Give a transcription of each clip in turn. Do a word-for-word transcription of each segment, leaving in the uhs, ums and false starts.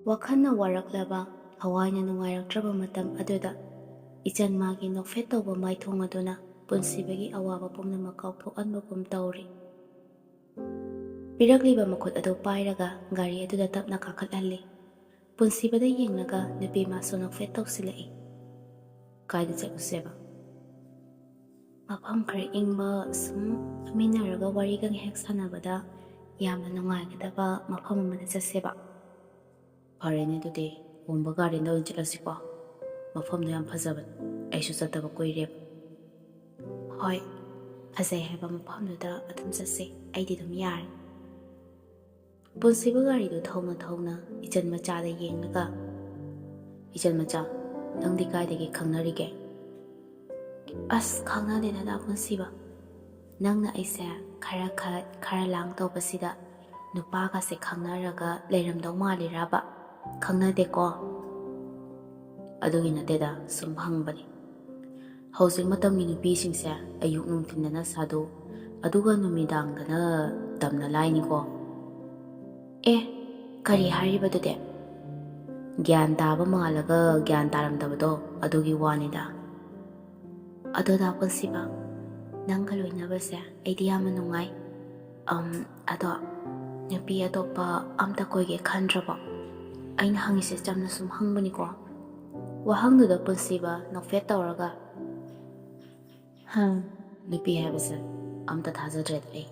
ꯋꯥꯈꯜꯅ ꯋꯥꯔꯛꯂꯕ, ꯊꯋꯥꯏꯅ ꯅꯨꯡꯉꯥꯏꯔꯛꯇ꯭ꯔꯕ ꯃꯇꯝ ꯑꯗꯨꯗ ꯏꯆꯟ ꯃꯥꯒꯤ ꯅꯣꯛꯐꯦꯠ ꯇꯧꯕ ꯃꯥꯏꯊꯣꯡ ꯑꯗꯨꯅ ꯄꯨꯟꯁꯤꯕꯒꯤ ꯑꯋꯥꯕ ꯄꯨꯝꯅꯃꯛ ꯀꯥꯎꯊꯣꯛꯍꯟꯕꯒꯨꯝ ꯇꯧꯔꯤ꯫ ꯄꯤꯔꯛꯂꯤꯕ ꯃꯈꯨꯠ ꯑꯗꯨ ꯄꯥꯏꯔꯒ ꯒꯥꯔꯤ ꯑꯗꯨꯗ ꯇꯞꯅ ꯀꯥꯈꯠꯍꯜꯂꯤ꯫ ꯄꯨꯟꯁꯤꯕꯗ ꯌꯦꯡꯂꯒ ꯅꯨꯄꯤ ꯃꯥꯁꯨ ꯅꯣꯛꯐꯦꯠ ꯇꯧꯁꯤꯜꯂꯛꯏ꯫ "ꯀꯥꯏꯗ ꯆꯠꯂꯨꯁꯦꯕ?" "ꯃꯐꯝ ꯈꯔ ꯏꯪꯕ, ꯁꯨꯝ ꯐꯝꯃꯤꯟꯅꯔꯒ ꯋꯥꯔꯤꯒ ꯉꯥꯏꯍꯥꯛ ꯁꯥꯟꯅꯕꯗ ꯌꯥꯝꯅ ꯅꯨꯡꯉꯥꯏꯒꯗꯕ ꯃꯐꯝ ꯑꯃꯗ ꯆꯠꯁꯦꯕ꯫" "ꯐꯔꯦꯅꯦ, ꯑꯗꯨꯗꯤ ꯍꯣꯝꯕ ꯒꯥꯔꯗꯦꯟꯗ ꯑꯣꯏꯅ ꯆꯠꯂꯁꯤꯀꯣ꯫ ꯃꯐꯝꯗꯣ ꯌꯥꯝ ꯐꯖꯕꯅꯤ, ꯑꯩꯁꯨ ꯆꯠꯇꯕ ꯀꯨꯏꯔꯦꯕ꯫" "ꯍꯣꯏ, ꯐꯖꯩ ꯍꯥꯏꯕ ꯃꯐꯝꯗꯨꯗ ꯑꯗꯨꯝ ꯆꯠꯁꯦ, ꯑꯩꯗꯤ ꯑꯗꯨꯝ ꯌꯥꯔꯦ꯫" ꯄꯨꯟꯁꯤꯕ ꯒꯥꯔꯤꯗꯨ ꯊꯧꯅ ꯊꯧꯅ ꯏꯆꯟ ꯃꯆꯥꯗ ꯌꯦꯡꯂꯒ, "ꯏꯆꯟ ꯃꯆꯥ, ꯅꯪꯗꯤ ꯀꯥꯏꯗꯒꯤ ꯈꯪꯅꯔꯤꯒꯦ?" "ꯑꯁ, ꯈꯪꯅꯗꯦꯗ, ꯗꯥ ꯄꯨꯟꯁꯤꯕ꯫ ꯅꯪꯅ ꯑꯩꯁꯦ ꯈꯔ ꯈꯠ, ꯈꯔ ꯂꯥꯡ ꯇꯧꯕꯁꯤꯗ ꯅꯨꯄꯥꯒꯁꯦ ꯈꯪꯅꯔꯒ ꯂꯩꯔꯝꯗꯧ ꯃꯥꯜꯂꯤꯔꯕ? ꯈꯪꯅꯗꯦꯀꯣ?" "ꯑꯗꯨꯒꯤ ꯅꯠꯇꯦꯗ, ꯁꯨꯝ ꯍꯪꯕꯅꯤ꯫ ꯍꯧꯖꯤꯛ ꯃꯇꯝꯒꯤ ꯅꯨꯄꯤꯁꯤꯡꯁꯦ ꯑꯌꯨꯛ ꯅꯨꯡꯊꯤꯟꯗꯅ ꯁꯥꯗꯨ, ꯑꯗꯨꯒ ꯅꯨꯃꯤꯗꯥꯡꯗꯅ ꯇꯝꯅ ꯂꯥꯏꯅꯤꯀꯣ꯫" "ꯑꯦ, ꯀꯔꯤ ꯍꯥꯏꯔꯤꯕꯗꯨꯗꯤ?" "ꯒ꯭ꯌꯥꯟ ꯇꯥꯕ ꯃꯥꯜꯂꯒ ꯒ꯭ꯌꯥꯟ ꯇꯥꯔꯝꯗꯕꯗꯣ, ꯑꯗꯨꯒꯤ ꯋꯥꯅꯤꯗ꯫" "ꯑꯗꯣ ꯗꯥ ꯄꯨꯟꯁꯤꯕ, ꯅꯪꯒ ꯂꯣꯏꯅꯕꯁꯦ ꯑꯩꯗꯤ ꯌꯥꯝꯅ ꯅꯨꯡꯉꯥꯏ꯫ ꯑꯝ, ꯑꯗꯣ ꯅꯨꯄꯤ ꯑꯇꯣꯞꯄ ꯑꯝꯇ ꯀꯣꯏꯒꯦ ꯈꯟꯗ꯭ꯔꯕꯣ?" ꯑꯩꯅ ꯍꯪꯉꯤꯁꯦ ꯆꯝꯅ ꯁꯨꯝ ꯍꯪꯕꯅꯤꯀꯣ꯫ ꯋꯥꯍꯪꯗꯨꯗ ꯄꯨꯟꯁꯤꯕ ꯅꯣꯛꯐꯦꯠ ꯇꯧꯔꯒ, "ꯍꯝ, ꯅꯨꯄꯤ ꯍꯥꯏꯕꯁꯦ ꯑꯝꯇ ꯊꯥꯖꯗ꯭ꯔꯦꯗ ꯑꯩ꯫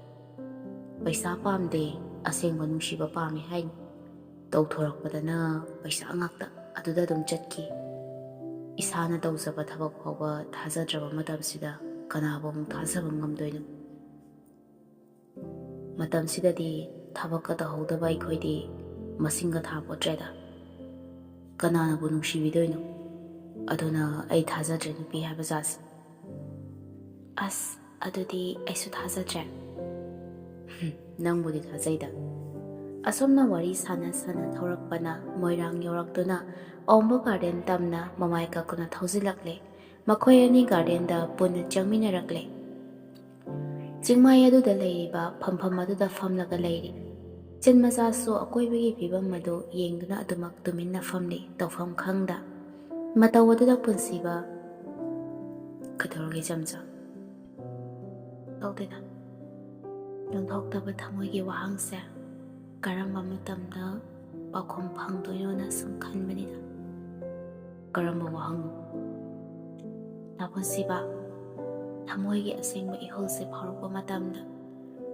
ꯄꯩꯁꯥ ꯄꯥꯝꯗꯦ, ꯑꯁꯦꯡꯕ ꯅꯨꯡꯁꯤꯕ ꯄꯥꯝꯃꯦ ꯍꯥꯏꯅꯤ꯫ ꯇꯧꯊꯣꯔꯛꯄꯗꯅ ꯄꯩꯁꯥ ꯉꯥꯛꯇ, ꯑꯗꯨꯗ ꯑꯗꯨꯝ ꯆꯠꯈꯤ꯫ ꯏꯁꯥꯅ ꯇꯧꯖꯕ ꯊꯕꯛ ꯐꯥꯎꯕ ꯊꯥꯖꯗ꯭ꯔꯕ ꯃꯇꯝꯁꯤꯗ ꯀꯅꯥꯕꯨ ꯑꯃꯨꯛ ꯊꯥꯖꯕ ꯉꯝꯗꯣꯏꯅꯣ? ꯃꯇꯝꯁꯤꯗꯗꯤ ꯊꯕꯛꯀ ꯇꯧꯍꯧꯗꯕ ꯑꯩꯈꯣꯏꯗꯤ ꯃꯁꯤꯡꯒ ꯊꯥꯄꯣꯠꯇ꯭ꯔꯦꯗ꯫ ꯀꯅꯥꯅꯕꯨ ꯅꯨꯡꯁꯤꯕꯤꯗꯣꯏꯅꯣ? ꯑꯗꯨꯅ ꯑꯩ ꯊꯥꯖꯗ꯭ꯔꯦ ꯅꯨꯄꯤ ꯍꯥꯏꯕ ꯖꯥꯠꯁꯦ꯫" "ꯑꯁ, ꯑꯗꯨꯗꯤ ꯑꯩꯁꯨ ꯊꯥꯖꯗ꯭ꯔꯦ꯫" "ꯍꯨꯝ, ꯅꯪꯕꯨꯗꯤ ꯊꯥꯖꯩꯗ꯫" ꯑꯁꯨꯝꯅ ꯋꯥꯔꯤ ꯁꯥꯟꯅ ꯁꯥꯟꯅ ꯊꯧꯔꯛꯄꯅ ꯃꯣꯏꯔꯥꯡ ꯌꯧꯔꯛꯇꯨꯅ ꯑꯣꯝꯕ ꯒꯥꯔꯗꯦꯟ ꯇꯝꯅ ꯃꯃꯥꯏ ꯀꯛꯇꯨꯅ ꯊꯧꯖꯤꯜꯂꯛꯂꯦ꯫ ꯃꯈꯣꯏ ꯑꯅꯤ ꯒꯥꯔꯗꯦꯟꯗ ꯄꯨꯟꯅ ꯆꯪꯃꯤꯟꯅꯔꯛꯂꯦ꯫ ꯆꯤꯡꯃꯥꯏ ꯑꯗꯨꯗ ꯂꯩꯔꯤꯕ ꯐꯝꯐꯝ ꯑꯗꯨꯗ ꯐꯝꯂꯒ ꯂꯩꯔꯤ꯫ ꯏꯆꯟ ꯃꯆꯥꯁꯨ ꯑꯀꯣꯏꯕꯒꯤ ꯐꯤꯕꯝ ꯑꯗꯨ ꯌꯦꯡꯗꯨꯅ ꯑꯗꯨꯃꯛ ꯇꯨꯃꯤꯟꯅ ꯐꯝꯂꯤ, ꯇꯧꯐꯝ ꯈꯪꯗ꯫ ꯃꯇꯧ ꯑꯗꯨꯗ ꯄꯨꯟꯁꯤꯕ, "ꯀꯩꯗꯧꯔꯒꯦ ꯏꯆꯝꯆꯥ?" "ꯇꯧꯗꯦꯗ꯫ ꯌꯣꯟꯊꯣꯛꯇꯕ ꯊꯃꯣꯏꯒꯤ ꯋꯥꯍꯪꯁꯦ ꯀꯔꯝꯕ ꯃꯇꯝꯗ ꯄꯥꯎꯈꯨꯝ ꯐꯪꯗꯣꯏꯅꯣꯅ ꯁꯨꯝ ꯈꯟꯕꯅꯤꯗ꯫" "ꯀꯔꯝꯕ ꯋꯥꯍꯪꯅꯣ?" "ꯅꯥꯄꯨꯟꯁꯤꯕ, ꯊꯃꯣꯏꯒꯤ ꯑꯁꯦꯡꯕ ꯏꯍꯨꯜꯁꯦ ꯐꯥꯎꯔꯛꯄ ꯃꯇꯝꯗ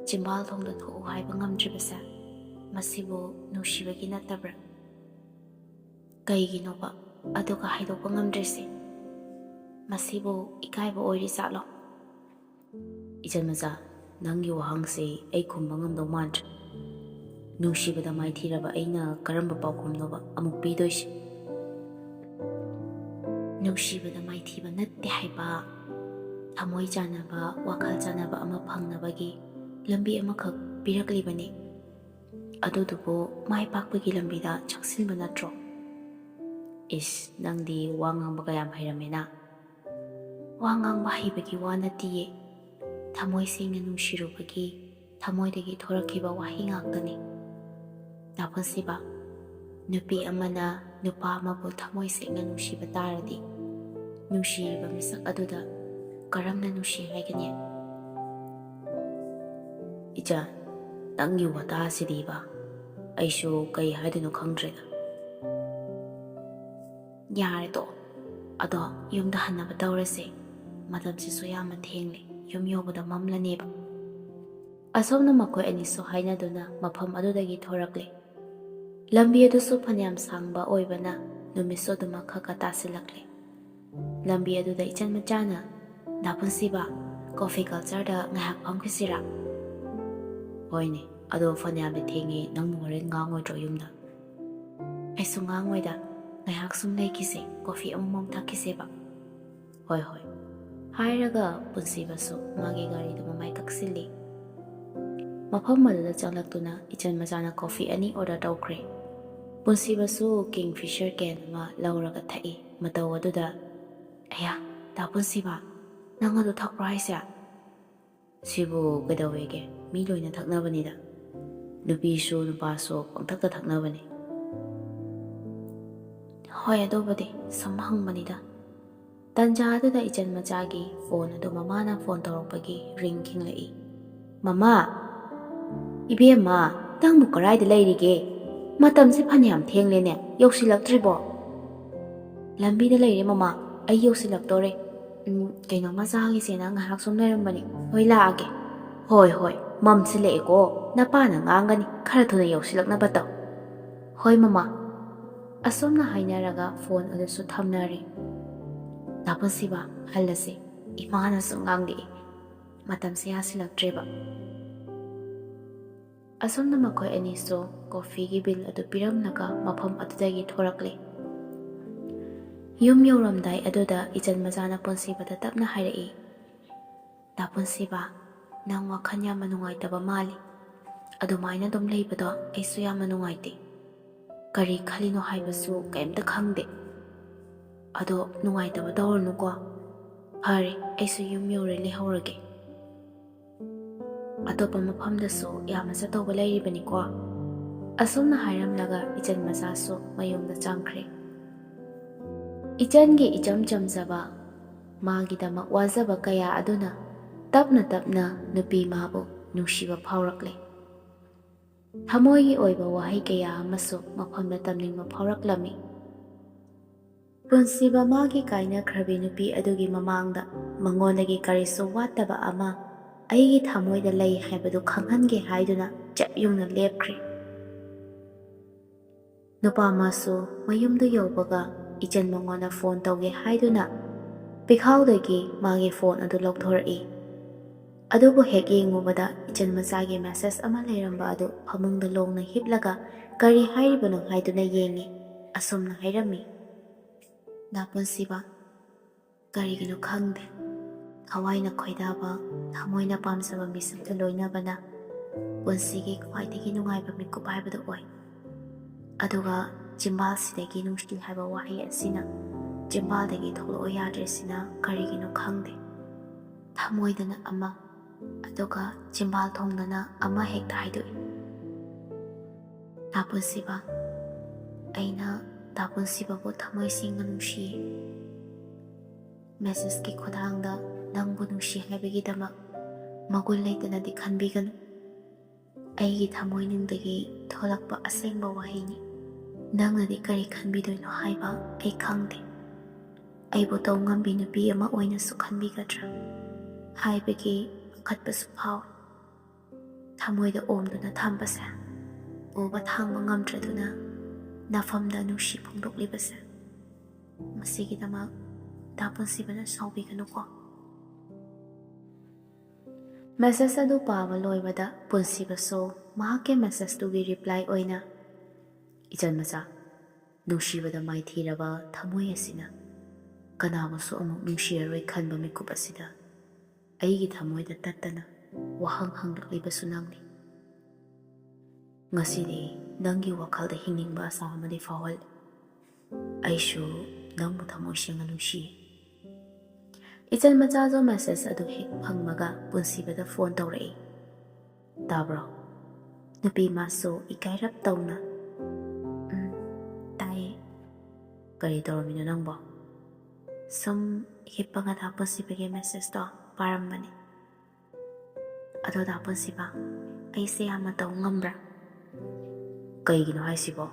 ꯆꯤꯝꯕꯥꯜ ꯊꯣꯡꯗ ꯊꯣꯛꯎ ꯍꯥꯏꯕ ꯉꯝꯗ꯭ꯔꯤꯕꯁꯦ, ꯃꯁꯤꯕꯨ ꯅꯨꯡꯁꯤꯕꯒꯤ ꯅꯠꯇꯕ꯭ꯔꯥ? ꯀꯩꯒꯤꯅꯣꯕ ꯑꯗꯨꯒ ꯍꯥꯏꯗꯣꯛꯄ ꯉꯝꯗ꯭ꯔꯤꯁꯦ? ꯃꯁꯤꯕꯨ ꯏꯀꯥꯏꯕ ꯑꯣꯏꯔꯤ ꯖꯥꯠꯂꯣ?" "ꯏꯆꯟ ꯃꯆꯥ, ꯅꯪꯒꯤ ꯋꯥꯍꯪꯁꯦ ꯑꯩ ꯈꯨꯝꯕ ꯉꯝꯗꯧ ꯃꯥꯟꯗ꯭ꯔꯦ꯫ ꯅꯨꯡꯁꯤꯕꯗ ꯃꯥꯏꯊꯤꯔꯕ ꯑꯩꯅ ꯀꯔꯝꯕ ꯄꯥꯎꯈꯨꯝꯅꯣꯕ ꯑꯃꯨꯛ ꯄꯤꯗꯣꯏꯁꯦ?" "ꯅꯨꯡꯁꯤꯕꯗ ꯃꯥꯏꯊꯤꯕ ꯅꯠꯇꯦ ꯍꯥꯏꯕ, ꯊꯃꯣꯏ ꯆꯥꯟꯅꯕ, ꯋꯥꯈꯜ ꯆꯥꯟꯅꯕ ꯑꯃ ꯐꯪꯅꯕꯒꯤ ꯂꯝꯕꯤ ꯑꯃꯈꯛ ꯄꯤꯔꯛꯂꯤꯕꯅꯤ꯫ ꯑꯗꯨꯗꯨꯕꯨ ꯃꯥꯏ ꯄꯥꯛꯄꯒꯤ ꯂꯝꯕꯤꯗ ꯆꯪꯁꯤꯟꯕ ꯅꯠꯇ꯭ꯔꯣ?" "ꯏꯁ, ꯅꯪꯗꯤ ꯋꯥ ꯉꯥꯡꯕꯒ ꯌꯥꯝ ꯍꯩꯔꯝꯃꯦꯅ꯫" "ꯋꯥ ꯉꯥꯡꯕ ꯍꯩꯕꯒꯤ ꯋꯥ ꯅꯠꯇꯤꯌꯦ, ꯊꯃꯣꯏ ꯁꯦꯡꯅ ꯅꯨꯡꯁꯤꯔꯨꯕꯒꯤ ꯊꯃꯣꯏꯗꯒꯤ ꯊꯣꯔꯛꯈꯤꯕ ꯋꯥꯍꯩ ꯉꯥꯛꯇꯅꯤ꯫ ꯅꯥꯄꯨꯟꯁꯤꯕ, ꯅꯨꯄꯤ ꯑꯃꯅ ꯅꯨꯄꯥ ꯑꯃꯕꯨ ꯊꯃꯣꯏ ꯁꯦꯡꯅ ꯅꯨꯡꯁꯤꯕ ꯇꯥꯔꯗꯤ, ꯅꯨꯡꯁꯤꯔꯤꯕ ꯃꯤꯁꯛ ꯑꯗꯨꯗ ꯀꯔꯝꯅ ꯅꯨꯡꯁꯤ ꯍꯥꯏꯒꯅꯤ?" "ꯏꯆꯥ, ꯅꯪꯒꯤ ꯋꯥꯇꯥꯁꯤꯗꯤꯕ, ꯑꯩꯁꯨ ꯀꯩ ꯍꯥꯏꯗꯣꯏꯅꯣ ꯈꯪꯗ꯭ꯔꯦꯗ꯫" "ꯌꯥꯔꯦ ꯇꯣꯛꯑꯣ꯫ ꯑꯗꯣ ꯌꯨꯝꯗ ꯍꯟꯅꯕ ꯇꯧꯔꯁꯦ꯫ ꯃꯇꯝꯁꯤꯁꯨ ꯌꯥꯝꯅ ꯊꯦꯡꯂꯦ꯫ ꯌꯨꯝ ꯌꯧꯕꯗ ꯃꯝꯂꯅꯦꯕ꯫" ꯑꯁꯨꯝꯅ ꯃꯈꯣꯏ ꯑꯅꯤꯁꯨ ꯍꯥꯏꯅꯗꯨꯅ ꯃꯐꯝ ꯑꯗꯨꯗꯒꯤ ꯊꯣꯔꯛꯂꯦ꯫ ꯂꯝꯕꯤ ꯑꯗꯨꯁꯨ ꯐꯅꯌꯥꯝ ꯁꯥꯡꯕ ꯑꯣꯏꯕꯅ ꯅꯨꯃꯤꯠꯁꯨ ꯑꯗꯨꯃꯛ ꯈꯔ ꯈꯔ ꯇꯥꯁꯤꯜꯂꯛꯂꯦ꯫ ꯂꯝꯕꯤ ꯑꯗꯨꯗ ꯏꯆꯟ ꯃꯆꯥꯅ, "ꯅꯥꯄꯨꯟꯁꯤꯕ, ꯀꯣꯐꯤ ꯀꯜꯆꯔꯗ ꯉꯥꯏꯍꯥꯛ ꯐꯝꯈꯤꯁꯤꯔꯥ?" "ꯍꯣꯏꯅꯦ, ꯑꯗꯣ ꯐꯅꯌꯥꯝꯗꯤ ꯊꯦꯡꯉꯦ, ꯅꯪꯕꯨ ꯍꯣꯔꯦꯟ ꯉꯥꯡꯉꯣꯏꯗ꯭ꯔꯣ ꯌꯨꯝꯗ?" "ꯑꯩꯁꯨ ꯉꯥꯡꯉꯣꯏꯗ, ꯉꯥꯏꯍꯥꯛ ꯁꯨꯝ ꯂꯩꯈꯤꯁꯦ, ꯀꯣꯐꯤ ꯑꯃꯃꯝ ꯊꯛꯈꯤꯁꯦꯕ꯫" "ꯍꯣꯏ, ꯍꯣꯏ꯫" ꯍꯥꯏꯔꯒ ꯄꯨꯟꯁꯤꯕꯁꯨ ꯃꯥꯒꯤ ꯒꯥꯔꯤꯗ ꯃꯃꯥꯏ ꯀꯛꯁꯤꯜꯂꯤ꯫ ꯃꯐꯝ ꯑꯗꯨꯗ ꯆꯪꯂꯛꯇꯨꯅ ꯏꯆꯟ ꯃꯆꯥꯅ ꯀꯣꯐꯤ ꯑꯅꯤ ꯑꯣꯔꯗꯔ ꯇꯧꯈ꯭ꯔꯦ꯫ ꯄꯨꯟꯁꯤꯕꯁꯨ ꯀꯤꯡ ꯐꯤꯁꯔ ꯀꯦꯟ ꯑꯃ ꯂꯧꯔꯒ ꯊꯛꯏ꯫ ꯃꯇꯧ ꯑꯗꯨꯗ, "ꯑꯌꯥ, ꯗꯥ ꯄꯨꯟꯁꯤꯕ, ꯅꯪ ꯑꯗꯨ ꯊꯛꯄ꯭ꯔꯣ ꯍꯥꯏꯁꯦ?" "ꯁꯤꯕꯨ ꯀꯩꯗꯧꯋꯦꯒꯦ? ꯃꯤ ꯂꯣꯏꯅ ꯊꯛꯅꯕꯅꯤꯗ꯫" ꯅꯨꯄꯤꯁꯨ ꯅꯨꯄꯥꯁꯨ ꯄꯪꯊꯛꯇ ꯊꯛꯅꯕꯅꯤ꯫ ꯍꯣꯏ, ꯑꯗꯨꯕꯨꯗꯤ ꯁꯨꯝ ꯍꯪꯕꯅꯤꯗ꯫ ꯇꯟꯖꯥ ꯑꯗꯨꯗ ꯏꯆꯟ ꯃꯆꯥꯒꯤ ꯐꯣꯟ ꯑꯗꯨ ꯃꯃꯥꯅ ꯐꯣꯟ ꯇꯧꯔꯛꯄꯒꯤ ꯔꯤꯡ ꯈꯤꯡꯂꯛꯏ꯫ "ꯃꯃꯥ!" "ꯏꯕꯦꯝꯃ, ꯅꯪꯕꯨ ꯀꯗꯥꯏꯗ ꯂꯩꯔꯤꯒꯦ? ꯃꯇꯝꯁꯦ ꯐꯅꯌꯥꯝ ꯊꯦꯡꯂꯦꯅꯦ, ꯌꯧꯁꯤꯜꯂꯛꯇ꯭ꯔꯤꯕꯣ?" "ꯂꯝꯕꯤꯗ ꯂꯩꯔꯦ ꯃꯃꯥ, ꯑꯩ ꯌꯧꯁꯤꯜꯂꯛꯇꯣꯔꯦ꯫ ꯎꯝ, ꯀꯩꯅꯣꯝꯃ ꯆꯥꯈꯤꯁꯦꯅ ꯉꯥꯏꯍꯥꯛ ꯁꯨꯝ ꯂꯩꯔꯝꯕꯅꯤ꯫ ꯍꯣꯏ, ꯂꯥꯛꯑꯒꯦ꯫ ꯍꯣꯏ, ꯍꯣꯏ, ꯃꯝꯁꯤꯜꯂꯛꯑꯦꯀꯣ, ꯅꯄꯥꯅ ꯉꯥꯡꯒꯅꯤ, ꯈꯔ ꯊꯨꯅ ꯌꯧꯁꯤꯜꯂꯛꯅꯕ ꯇꯧ꯫" "ꯍꯣꯏ ꯃꯃꯥ꯫" ꯑꯁꯨꯝꯅ ꯍꯥꯏꯅꯔꯒ ꯐꯣꯟ ꯑꯗꯨꯁꯨ ꯊꯝꯅꯔꯦ꯫ "ꯗꯥ ꯄꯨꯟꯁꯤꯕ, ꯍꯜꯂꯁꯤ, ꯏꯃꯥꯅꯁꯨ ꯉꯥꯡꯂꯛꯏ, ꯃꯇꯝꯁꯦ ꯌꯥꯁꯤꯜꯂꯛꯇ꯭ꯔꯦꯕ꯫" ꯑꯁꯨꯝꯅ ꯃꯈꯣꯏ ꯑꯅꯤꯁꯨ ꯀꯣꯐꯤꯒꯤ ꯕꯤꯜ ꯑꯗꯨ ꯄꯤꯔꯝꯂꯒ ꯃꯐꯝ ꯑꯗꯨꯗꯒꯤ ꯊꯣꯔꯛꯂꯦ꯫ ꯌꯨꯝ ꯌꯧꯔꯝꯗꯥꯏ ꯑꯗꯨꯗ ꯏꯆꯟ ꯃꯆꯥꯅ ꯄꯨꯟꯁꯤꯕꯗ ꯇꯞꯅ ꯍꯥꯏꯔꯛꯏ, "ꯗꯥ ꯄꯨꯟꯁꯤꯕ, ꯅꯪ ꯋꯥꯈꯜ ꯌꯥꯝꯅ ꯅꯨꯡꯉꯥꯏꯇꯕ ꯃꯥꯜꯂꯤ꯫ ꯑꯗꯨꯃꯥꯏꯅ ꯑꯗꯨꯝ ꯂꯩꯕꯗꯣ ꯑꯩꯁꯨ ꯌꯥꯝꯅ ꯅꯨꯡꯉꯥꯏꯇꯦ꯫ ꯀꯔꯤ ꯈꯜꯂꯤꯅꯣ ꯍꯥꯏꯕꯁꯨ ꯀꯩꯝꯇ ꯈꯪꯗꯦ꯫ ꯑꯗꯣ ꯅꯨꯡꯉꯥꯏꯇꯕ ꯇꯧꯔꯨꯅꯨꯀꯣ꯫ ꯐꯔꯦ, ꯑꯩꯁꯨ ꯌꯨꯝ ꯌꯧꯔꯦ, ꯂꯩꯍꯧꯔꯒꯦ꯫ ꯑꯇꯣꯞꯄ ꯃꯐꯝꯗꯁꯨ ꯌꯥꯝꯅ ꯆꯠꯇꯧꯕ ꯂꯩꯔꯤꯕꯅꯤꯀꯣ꯫" ꯑꯁꯨꯝꯅ ꯍꯥꯏꯔꯝꯂꯒ ꯏꯆꯟ ꯃꯆꯥꯁꯨ ꯃꯌꯨꯝꯗ ꯆꯪꯈ꯭ꯔꯦ꯫ ꯏꯆꯟꯒꯤ ꯏꯆꯝ ꯆꯝꯖꯕ, ꯃꯥꯒꯤꯗꯃꯛ ꯋꯥꯖꯕ ꯀꯌꯥ ꯑꯗꯨꯅ ꯇꯞꯅ ꯇꯞꯅ ꯅꯨꯄꯤ ꯃꯥꯕꯨ ꯅꯨꯡꯁꯤꯕ ꯐꯥꯎꯔꯛꯂꯦ꯫ ꯊꯃꯣꯏꯒꯤ ꯑꯣꯏꯕ ꯋꯥꯍꯩ ꯀꯌꯥ ꯑꯃꯁꯨ ꯃꯐꯝꯗ ꯇꯝꯅꯤꯡꯕ ꯐꯥꯎꯔꯛꯂꯝꯃꯤ꯫ ꯄꯨꯟꯁꯤꯕ ꯃꯥꯒꯤ ꯀꯥꯏꯅꯈ꯭ꯔꯕꯤ ꯅꯨꯄꯤ ꯑꯗꯨꯒꯤ ꯃꯃꯥꯡꯗ ꯃꯉꯣꯟꯗꯒꯤ ꯀꯔꯤꯁꯨ ꯋꯥꯠꯇꯕ ꯑꯃ ꯑꯩꯒꯤ ꯊꯃꯣꯏꯗ ꯂꯩ ꯍꯥꯏꯕꯗꯨ ꯈꯪꯍꯟꯒꯦ ꯍꯥꯏꯗꯨꯅ ꯆꯞ ꯌꯨꯡꯅ ꯂꯦꯞꯈ꯭ꯔꯦ꯫ ꯅꯨꯄꯥ ꯑꯃꯁꯨ ꯃꯌꯨꯝꯗ ꯌꯧꯕꯒ ꯏꯆꯟ ꯃꯉꯣꯟꯗ ꯐꯣꯟ ꯇꯧꯒꯦ ꯍꯥꯏꯗꯨꯅ ꯄꯤꯈꯥꯎꯗꯒꯤ ꯃꯥꯒꯤ ꯐꯣꯟ ꯑꯗꯨ ꯂꯧꯊꯣꯔꯛꯏ꯫ ꯑꯗꯨꯕꯨ ꯍꯦꯛ ꯌꯦꯡꯉꯨꯕꯗ ꯏꯆꯟ ꯃꯆꯥꯒꯤ ꯃꯦꯁꯦꯖ ꯑꯃ ꯂꯩꯔꯝꯕ ꯑꯗꯨ ꯐꯃꯨꯡꯗ ꯂꯣꯡꯅ ꯍꯤꯞꯂꯒ ꯀꯔꯤ ꯍꯥꯏꯔꯤꯕꯅꯣ ꯍꯥꯏꯗꯨꯅ ꯌꯦꯡꯉꯤ꯫ ꯑꯁꯨꯝꯅ ꯍꯥꯏꯔꯝꯃꯤ, "ꯗꯥ ꯄꯨꯟꯁꯤꯕ, ꯀꯔꯤꯒꯤꯅꯣ ꯈꯪꯗꯦ, ꯊꯋꯥꯏꯅ ꯈꯣꯏꯗꯥꯕ, ꯊꯃꯣꯏꯅ ꯄꯥꯝꯖꯕ ꯃꯤꯁꯛꯇ ꯂꯣꯏꯅꯕꯅ ꯄꯨꯟꯁꯤꯒꯤ ꯈ꯭ꯋꯥꯏꯗꯒꯤ ꯅꯨꯡꯉꯥꯏꯕ ꯃꯤꯀꯨꯞ ꯍꯥꯏꯕꯗꯨ ꯑꯣꯏ꯫ ꯑꯗꯨꯒ ꯆꯤꯝꯕꯥꯜꯁꯤꯗꯒꯤ ꯅꯨꯡꯁꯤ ꯍꯥꯏꯕ ꯋꯥꯍꯩ ꯑꯁꯤꯅ ꯆꯤꯝꯕꯥꯜꯗꯒꯤ ꯊꯣꯛꯂꯛꯑꯣ ꯌꯥꯗ꯭ꯔꯤꯁꯤꯅ ꯀꯔꯤꯒꯤꯅꯣ ꯈꯪꯗꯦ꯫ ꯊꯃꯣꯏꯗꯅ ꯑꯃ, ꯑꯗꯨꯒ ꯆꯤꯝꯕꯥꯜ ꯊꯣꯡꯗꯅ ꯑꯃ ꯍꯦꯛꯇ ꯍꯥꯏꯗꯣꯛꯏ꯫ ꯇꯥ ꯄꯨꯟꯁꯤꯕ, ꯑꯩꯅ ꯇꯥ ꯄꯨꯟꯁꯤꯕꯕꯨ ꯊꯃꯣꯏ ꯁꯦꯡꯅ ꯅꯨꯡꯁꯤꯌꯦ꯫ ꯃꯦꯁꯦꯖꯀꯤ ꯈꯨꯠꯊꯥꯡꯗ ꯅꯪꯕꯨ ꯅꯨꯡꯁꯤ ꯍꯥꯏꯕꯒꯤꯗꯃꯛ ꯃꯒꯨꯟ ꯂꯩꯇꯅꯗꯤ ꯈꯟꯕꯤꯒꯅꯨ꯫ ꯑꯩꯒꯤ ꯊꯃꯣꯏꯅꯨꯡꯗꯒꯤ ꯊꯣꯛꯂꯛꯄ ꯑꯁꯦꯡꯕ ꯋꯥꯍꯩꯅꯤ꯫ ꯅꯪꯅꯗꯤ ꯀꯔꯤ ꯈꯟꯕꯤꯗꯣꯏꯅꯣ ꯍꯥꯏꯕ ꯑꯩ ꯈꯪꯗꯦ꯫ ꯑꯩꯕꯨ ꯇꯧ ꯉꯝꯕꯤ ꯅꯨꯄꯤ ꯑꯃ ꯑꯣꯏꯅꯁꯨ ꯈꯟꯕꯤꯒꯗ꯭ꯔꯥ ꯍꯥꯏꯕꯒꯤ ꯄꯥꯈꯠꯄꯁꯨ ꯐꯥꯎꯏ꯫ ꯊꯃꯣꯏꯗ ꯑꯣꯝꯗꯨꯅ ꯊꯝꯕꯁꯦ, ꯎꯕ ꯊꯥꯡꯕ ꯉꯝꯗ꯭ꯔꯗꯨꯅ ꯅꯐꯝꯗ ꯅꯨꯡꯁꯤ ꯐꯣꯡꯗꯣꯛꯂꯤꯕꯁꯦ, ꯃꯁꯤꯒꯤꯗꯃꯛ ꯇꯥ ꯄꯨꯟꯁꯤꯕꯅ ꯁꯥꯎꯕꯤꯒꯅꯨꯀꯣ꯫ ꯃꯦꯁꯦꯖ ꯑꯗꯨ ꯄꯥꯕ ꯂꯣꯏꯕꯗ ꯄꯨꯟꯁꯤꯕꯁꯨ ꯃꯍꯥꯛꯀꯤ ꯃꯦꯁꯦꯖꯇꯨꯒꯤ ꯔꯤꯄ꯭ꯂꯥꯏ ꯑꯣꯏꯅ, "ꯏꯆꯟ ꯃꯆꯥ, ꯅꯨꯡꯁꯤꯕꯗ ꯃꯥꯏꯊꯤꯔꯕ ꯊꯃꯣꯏ ꯑꯁꯤꯅ ꯀꯅꯥꯕꯨꯁꯨ ꯑꯃꯨꯛ ꯅꯨꯡꯁꯤꯔꯔꯣꯏ ꯈꯟꯕ ꯃꯤꯀꯨꯞ ꯑꯁꯤꯗ ꯑꯩꯒꯤ ꯊꯃꯣꯏꯗ ꯇꯠꯇꯅ ꯋꯥꯍꯪ ꯍꯪꯂꯛꯂꯤꯕꯁꯨ ꯅꯪꯅꯤ꯫ ꯉꯁꯤꯗꯤ ꯅꯪꯒꯤ ꯋꯥꯈꯜꯗ ꯍꯤꯡꯅꯤꯡꯕ ꯑꯁꯥ ꯑꯃꯗꯤ ꯐꯥꯎꯍꯜꯂꯤ꯫ ꯑꯩꯁꯨ ꯅꯪꯕꯨ ꯊꯃꯣꯏ ꯁꯦꯡꯅ ꯅꯨꯡꯁꯤꯌꯦ꯫" ꯏꯆꯟ ꯃꯆꯥꯁꯨ ꯃꯦꯁꯦꯖ ꯑꯗꯨ ꯍꯦꯛ ꯐꯪꯕꯒ ꯄꯨꯟꯁꯤꯕꯗ ꯐꯣꯟ ꯇꯧꯔꯛꯏ꯫ "ꯇꯥꯕ꯭ꯔꯣ?" ꯅꯨꯄꯤ ꯃꯥꯁꯨ ꯏꯀꯥꯏꯔꯞ ꯇꯧꯅ, "ꯎꯝ, ꯇꯥꯏꯌꯦ꯫" "ꯀꯔꯤ ꯇꯧꯔꯝꯃꯤꯅꯣ ꯅꯪꯕꯣ?" "ꯁꯨꯝ ꯍꯤꯞꯄꯒ ꯇꯥ ꯄꯨꯟꯁꯤꯕꯒꯤ ꯃꯦꯁꯦꯖꯇꯣ ꯄꯥꯔꯝꯕꯅꯤ꯫" "ꯑꯗꯣ ꯇꯥ ꯄꯨꯟꯁꯤꯕ, ꯑꯩꯁꯦ ꯌꯥꯝꯅ ꯇꯧ ꯉꯝꯕ꯭ꯔꯥ?" "ꯀꯩꯒꯤꯅꯣ ꯍꯥꯏꯁꯤꯕꯣ?"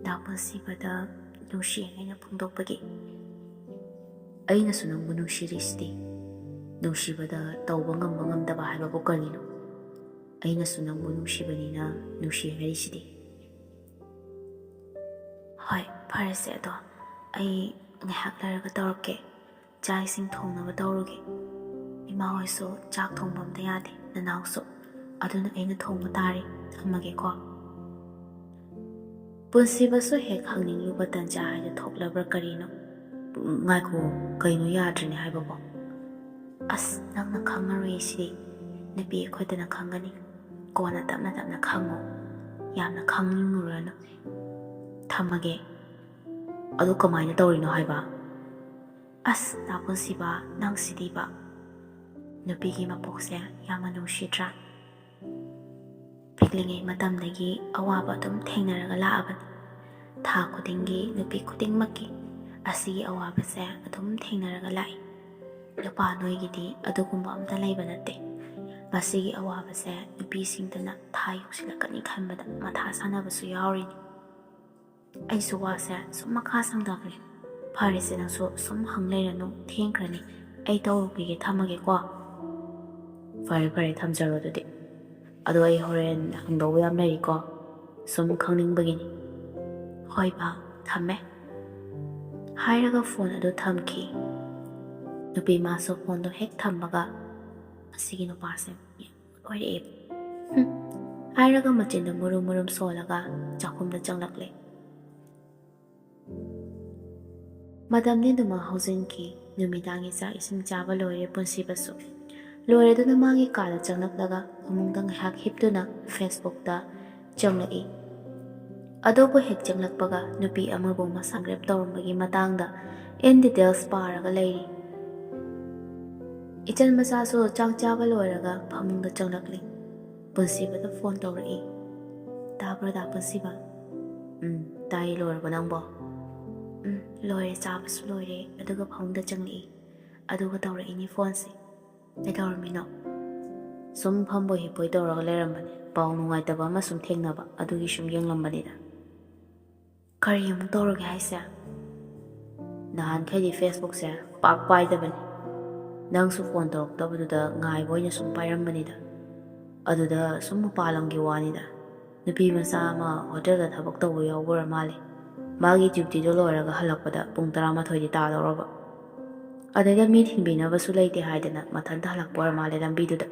"ꯇꯥ ꯄꯨꯟꯁꯤꯕꯗ ꯅꯨꯡꯁꯤ ꯍꯥꯏꯅ ꯐꯣꯡꯗꯣꯛꯄꯒꯤ꯫" "ꯑꯩꯅꯁꯨ ꯅꯪꯕꯨ ꯅꯨꯡꯁꯤꯔꯤꯁꯤꯗꯤ꯫ ꯅꯨꯡꯁꯤꯕꯗ ꯇꯧꯕ ꯉꯝꯕ ꯉꯝꯗꯕ ꯍꯥꯏꯕꯕꯨ ꯀꯔꯤꯅꯣ? ꯑꯩꯅꯁꯨ ꯅꯪꯕꯨ ꯅꯨꯡꯁꯤꯕꯅꯤꯅ ꯅꯨꯡꯁꯤ ꯍꯥꯏꯔꯤꯁꯤꯗꯤ꯫" "ꯍꯣꯏ, ꯐꯔꯦꯁꯦ, ꯑꯗꯣ ꯑꯩ ꯉꯥꯏꯍꯥꯛ ꯂꯩꯔꯒ ꯇꯧꯔꯛꯀꯦ꯫ ꯆꯥꯛ ꯏꯁꯤꯡ ꯊꯣꯡꯅꯕ ꯇꯧꯔꯨꯒꯦ꯫ ꯏꯃꯥ ꯍꯣꯏꯁꯨ ꯆꯥꯛ ꯊꯣꯡꯕ ꯑꯝꯇ ꯌꯥꯗꯦ, ꯅꯅꯥꯎꯁꯨ꯫ ꯑꯗꯨꯅ ꯑꯩꯅ ꯊꯣꯡꯕ ꯇꯥꯔꯦ꯫ ꯊꯝꯃꯒꯦꯀꯣ꯫" ꯄꯨꯟꯁꯤꯕꯁꯨ ꯍꯦꯛ ꯍꯪꯅꯤꯡꯂꯨꯕ ꯇꯟꯖꯥ ꯍꯥꯏꯗꯣ ꯊꯣꯛꯂꯕ꯭ꯔꯥ ꯀꯔꯤꯅꯣ? "ꯉꯥꯏꯈꯣ, ꯀꯩꯅꯣ ꯌꯥꯗ꯭ꯔꯤꯅꯦ ꯍꯥꯏꯕꯕꯣ?" "ꯑꯁ, ꯅꯪꯅ ꯈꯪꯉꯔꯣꯏ ꯁꯤꯗꯤ꯫ ꯅꯨꯄꯤ ꯑꯩꯈꯣꯏꯗꯅ ꯈꯪꯒꯅꯤ꯫ ꯀꯣꯟꯅ ꯇꯞꯅ ꯇꯞꯅ ꯈꯪꯉꯣ꯫ ꯌꯥꯝꯅ ꯈꯪꯅꯤꯡꯉꯨꯔꯅꯨ꯫ ꯊꯝꯃꯒꯦ꯫" "ꯑꯗꯨ ꯀꯃꯥꯏꯅ ꯇꯧꯔꯤꯅꯣ ꯍꯥꯏꯕ?" "ꯑꯁ, ꯇꯥ ꯄꯨꯟꯁꯤꯕ, ꯅꯪ ꯁꯤꯗꯤꯕ꯫ ꯅꯨꯄꯤꯒꯤ ꯃꯄꯣꯛꯁꯦ ꯌꯥꯝꯅ ꯅꯨꯡꯁꯤꯗ꯭ꯔꯥ?" ꯄꯤꯛꯂꯤꯉꯩ ꯃꯇꯝꯗꯒꯤ ꯑꯋꯥꯕ ꯑꯗꯨꯝ ꯊꯦꯡꯅꯔꯒ ꯂꯥꯛꯑꯕꯅꯤ꯫ ꯊꯥ ꯈꯨꯗꯤꯡꯒꯤ ꯅꯨꯄꯤ ꯈꯨꯗꯤꯡꯃꯛꯀꯤ ꯑꯁꯤꯒꯤ ꯑꯋꯥꯕꯁꯦ ꯑꯗꯨꯝ ꯊꯦꯡꯅꯔꯒ ꯂꯥꯛꯏ꯫ ꯅꯨꯄꯥ ꯅꯣꯏꯒꯤꯗꯤ ꯑꯗꯨꯒꯨꯝꯕ ꯑꯝꯇ ꯂꯩꯕ ꯅꯠꯇꯦ꯫ ꯃꯁꯤꯒꯤ ꯑꯋꯥꯕꯁꯦ ꯅꯨꯄꯤꯁꯤꯡꯗꯅ ꯊꯥ ꯌꯧꯁꯤꯜꯂꯛꯀꯅꯤ ꯈꯟꯕꯗ ꯃꯊꯥ ꯁꯥꯟꯅꯕꯁꯨ ꯌꯥꯎꯔꯤꯅꯤ꯫ ꯑꯩꯁꯨ ꯋꯥꯁꯦ ꯁꯨꯝ ꯃꯈꯥ ꯁꯥꯡꯊꯈ꯭ꯔꯦ꯫ ꯐꯔꯦꯁꯦ, ꯅꯪꯁꯨ ꯁꯨꯝ ꯍꯪ ꯂꯩꯔꯅꯨ, ꯊꯦꯡꯈ꯭ꯔꯅꯤ꯫ ꯑꯩ ꯇꯧꯔꯨꯈꯤꯒꯦ, ꯊꯝꯃꯒꯦꯀꯣ꯫ ꯐꯔꯦ ꯐꯔꯦ, ꯊꯝꯖꯔꯣ ꯑꯗꯨꯗꯤ꯫ ꯑꯗꯣ ꯑꯩ ꯍꯣꯔꯦꯟ ꯍꯪꯗꯧꯕ ꯌꯥꯝ ꯂꯩꯔꯤꯀꯣ, ꯁꯨꯝ ꯈꯪꯅꯤꯡꯕꯒꯤꯅꯤ꯫ ꯍꯣꯏ ꯕꯥ, ꯊꯝꯃꯦ꯫ ꯍꯥꯏꯔꯒ ꯐꯣꯟ ꯑꯗꯨ ꯊꯝꯈꯤ꯫ ꯅꯨꯄꯤ ꯃꯥꯁꯨ ꯐꯣꯟꯗꯣ ꯍꯦꯛ ꯊꯝꯕꯒ, "ꯑꯁꯤꯒꯤ ꯅꯨꯄꯥꯁꯦ ꯌꯥꯝ ꯑꯣꯏꯔꯛꯑꯦ"꯫ ꯍꯨꯝ꯫ ꯍꯥꯏꯔꯒ ꯃꯆꯤꯟꯗꯣ ꯃꯨꯔꯨꯝ ꯃꯨꯔꯨꯝ ꯁꯣꯜꯂꯒ ꯆꯥꯛꯈꯨꯝꯗ ꯆꯪꯂꯛꯂꯦ꯫ ꯃꯇꯝꯗꯤ ꯑꯗꯨꯃꯛ ꯍꯧꯖꯤꯟꯈꯤ꯫ ꯅꯨꯃꯤꯗꯥꯡꯒꯤ ꯆꯥꯛ ꯏꯁꯤꯡ ꯆꯥꯕ ꯂꯣꯏꯔꯦ ꯄꯨꯟꯁꯤꯕꯁꯨ꯫ ꯂꯣꯏꯔꯗꯨꯅ ꯃꯥꯒꯤ ꯀꯥꯗ ꯆꯪꯂꯛꯂꯒ ꯐꯃꯨꯡꯗ ꯉꯥꯏꯍꯥꯛ ꯍꯤꯞꯇꯨꯅ Facebookꯇ ꯆꯪꯂꯛꯏ꯫ ꯑꯗꯨꯕꯨ ꯍꯦꯛ ꯆꯪꯂꯛꯄꯒ ꯅꯨꯄꯤ ꯑꯃꯕꯨ ꯃꯁꯥ ꯔꯦꯞ ꯇꯧꯔꯝꯕꯒꯤ ꯃꯇꯥꯡꯗ in details ꯄꯥꯔꯒ ꯂꯩꯔꯤ꯫ ꯏꯆꯟ ꯃꯆꯥꯁꯨ ꯆꯥꯛ ꯆꯥꯕ ꯂꯣꯏꯔꯒ ꯐꯃꯨꯡꯗ ꯆꯪꯂꯛꯂꯤ꯫ ꯄꯨꯟꯁꯤꯕꯗ ꯐꯣꯟ ꯇꯧꯔꯛꯏ꯫ "ꯇꯥꯕ꯭ꯔꯣ ꯗꯥ ꯄꯨꯟꯁꯤꯕ?" "ꯎꯝ, ꯇꯥꯏ꯫ ꯂꯣꯏꯔꯕꯣ ꯅꯪꯕꯣ?" "ꯎꯝ, ꯂꯣꯏꯔꯦ, ꯆꯥꯕꯁꯨ ꯂꯣꯏꯔꯦ, ꯑꯗꯨꯒ ꯐꯃꯨꯡꯗ ꯆꯪꯂꯛꯏ, ꯑꯗꯨꯒ ꯇꯧꯔꯛꯏꯅꯤ ꯐꯣꯟꯁꯦ꯫ ꯀꯩꯗꯧꯔꯝꯃꯤꯅꯣ?" "ꯁꯨꯝ ꯐꯝꯕꯣꯏ ꯍꯤꯞꯄꯣꯏ ꯇꯧꯔꯒ ꯂꯩꯔꯝꯕꯅꯦ, ꯄꯥꯎ ꯅꯨꯡꯉꯥꯏꯇꯕ ꯑꯃ ꯁꯨꯝ ꯊꯦꯡꯅꯕ, ꯑꯗꯨꯒꯤ ꯁꯨꯝ ꯌꯦꯡꯂꯝꯕꯅꯤꯗ"꯫ "ꯀꯔꯤ ꯑꯃꯨꯛ ꯇꯧꯔꯒꯦ ꯍꯥꯏꯁꯦ?" "ꯅꯍꯥꯟꯈꯩꯗꯤ Facebookꯁꯦ ꯄꯥꯛ ꯄꯥꯏꯗꯕꯅꯤ, ꯅꯪꯁꯨ ꯐꯣꯟ ꯇꯧꯔꯛꯇꯕꯗꯨꯗ ꯉꯥꯏꯕ ꯑꯣꯏꯅ ꯁꯨꯝ ꯄꯥꯏꯔꯝꯕꯅꯤꯗ꯫ ꯑꯗꯨꯗ ꯁꯨꯝ ꯃꯄꯥꯟ ꯂꯝꯒꯤ ꯋꯥꯅꯤꯗ, ꯅꯨꯄꯤ ꯃꯆꯥ ꯑꯃ ꯍꯣꯇꯦꯜꯗ ꯊꯕꯛ ꯇꯧꯕ ꯌꯥꯎꯕ ꯑꯣꯏꯔ ꯃꯥꯜꯂꯦ꯫ ꯃꯥꯒꯤ dutyꯗꯣ ꯂꯣꯏꯔꯒ ꯍꯜꯂꯛꯄꯗ ꯄꯨꯡ ꯇꯔꯥꯃꯥꯊꯣꯏꯗꯤ ꯇꯥꯗꯧꯔꯕ꯫ ꯑꯗꯩꯗ ꯃꯤ ꯊꯤꯟꯕꯤꯅꯕꯁꯨ ꯂꯩꯇꯦ ꯍꯥꯏꯗꯅ ꯃꯊꯟꯇ ꯍꯜꯂꯛꯄ ꯑꯣꯏꯔ ꯃꯥꯜꯂꯦ ꯂꯝꯕꯤꯗꯨꯗ꯫